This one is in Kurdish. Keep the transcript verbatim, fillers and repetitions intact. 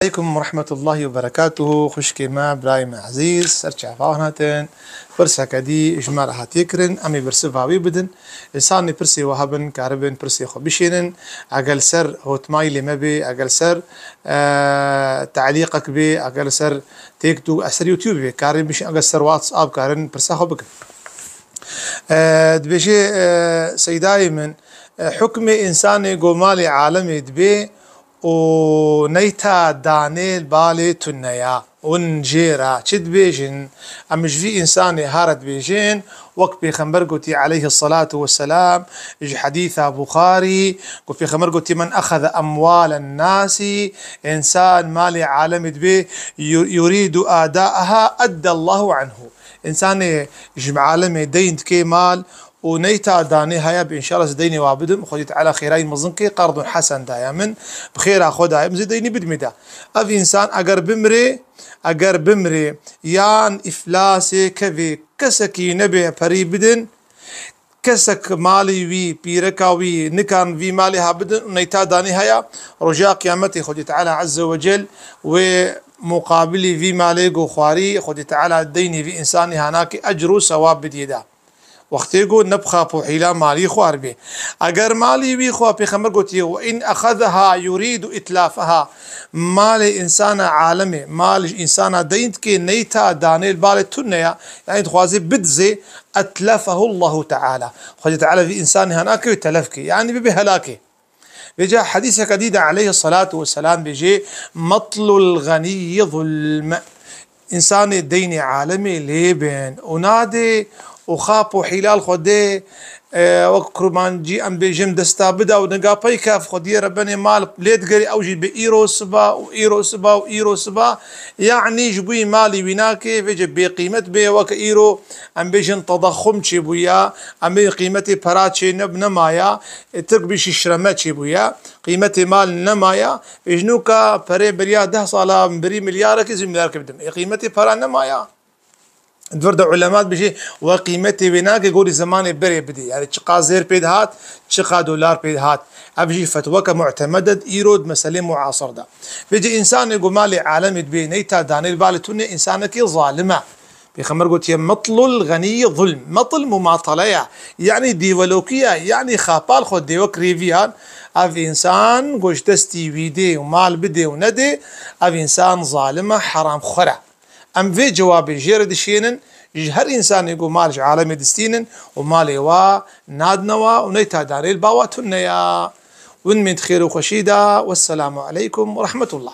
Aleykum ve rahmetullahi ve berekatuhu. Xwişkê me, birayê me ezîz, ser çava wan hatin. Pirseke dî ji me re hatiye kirin, em ê bersiva wî bidin. Însanê pirsê we hebin, karibin pirsê xwe bişînin. Eger li ser Hotmailê me bê, eger li ser, e, telîqek bê, eger li ser TikTok, e, ser YouTube bê, karin bişîn, eger ser WhatsApp karin pirsa xwe bikin. E, dibêje, e, Seydayê min, e, hukmê însanê ku malê alemê dibê û neyta danê li balê tune ya. Hûn jê re çi dibêjin? Em ji vî însanê ha re dibêjin, wek Pêxember gotî aleyhi salatu vesselam, ji hedîsa Buxarî, ku Pêxember gotî, "Men exeze emwalen nasi", însan malê alemê dibê, yu-, yuridu adaaha, eddallahu anhu. Însanê ji alemê deyn dike mal û neyta danê haya bi, înşallah ez deynê wa bidim, Xwedî Teala xêrayî mezin ke, qerdun hesen daye min, bi xêra xwe daye min, zê deynî bidimê de. Ev însan eger bimrê, eger bimrê yan îflasê kevê, kesekî nebê perî bidin, kesek malî wî, pîreka wî nikan vî malê ha bidin û neyta danê haya, roja qiyametê Xwedî Teala Azze ve Cel wê muqabilî vî malê ku xwarî, Xwedî Teala deynê vî însanî ha nake, ecr û sewab bidiyê de. Wextê ku ne bi xap û hîla malî xwar bê. Eger malî wî xwe, Pêxember gotiye, "Ve in exezeha yuridu itlafaha." Malê însana alemê, mal ji însana deyn dike, neyta danê li balê tune ya, yanî dixwaze bidizê, etlefehu Allahu Teala. Xwedê Teala vî însanê ha nake wê telef ke, yanî bibe helakê. Vêca hedîseke dî de aleyhi salatu vesselam bêje, "Metlul ganiyyi zulm." Însanê deynê alemê lê bin û nadê û xap û hîlal xwe dê, e, wek kurmancî em bêjin desta bida û niga pey kef xwe diyê rebenê mal lê digerê, ew jî bi îro siba û îro siba û îro siba, yanî ji bo malî wî nake, vêce bêqîmet bê, weke îro em bêjin tedaxum çêbûya, em bêjin qîmetê pera çê ne-, nemaya, e, Tirk bêjî şireme çêbûya, qîmetê mal nemaya, vêjnûka perê beriya deh sala birî milyarekî zî milyarekî bidim. E, qîmetê pera nemaya. Di vir de ulema dibêje, we qîmetê wê nake gorî zemanê berê bidê. Yanî çiqa zêr pê dihat, çiqa dolar pê dihat. Ev jî fetweke mu'temed e, îro di meselê muasir de. Vêce însanê ku malê alemê dibê, neyta danê li balê tune, însanekî zalim e. Pêxember gotiye, "Metlul ganiyyi zulm." Metl mumatele ye. Yanî dîvelokî ye, yanî xapal xwe dê wek rêviyan. Ev însan ku ji destî wî dê û mal bidê û nedê, ev însan zalim e, heramxwar e. Em vê cewabê jê re dişênin, ji her însanê ku mal ji alemê distînin û malê wa nadine wa û neyta danê li ba wa tune ya. Hûn mîn di xêr û xweşî de. Wesselamu aleykum ve rahmetullah.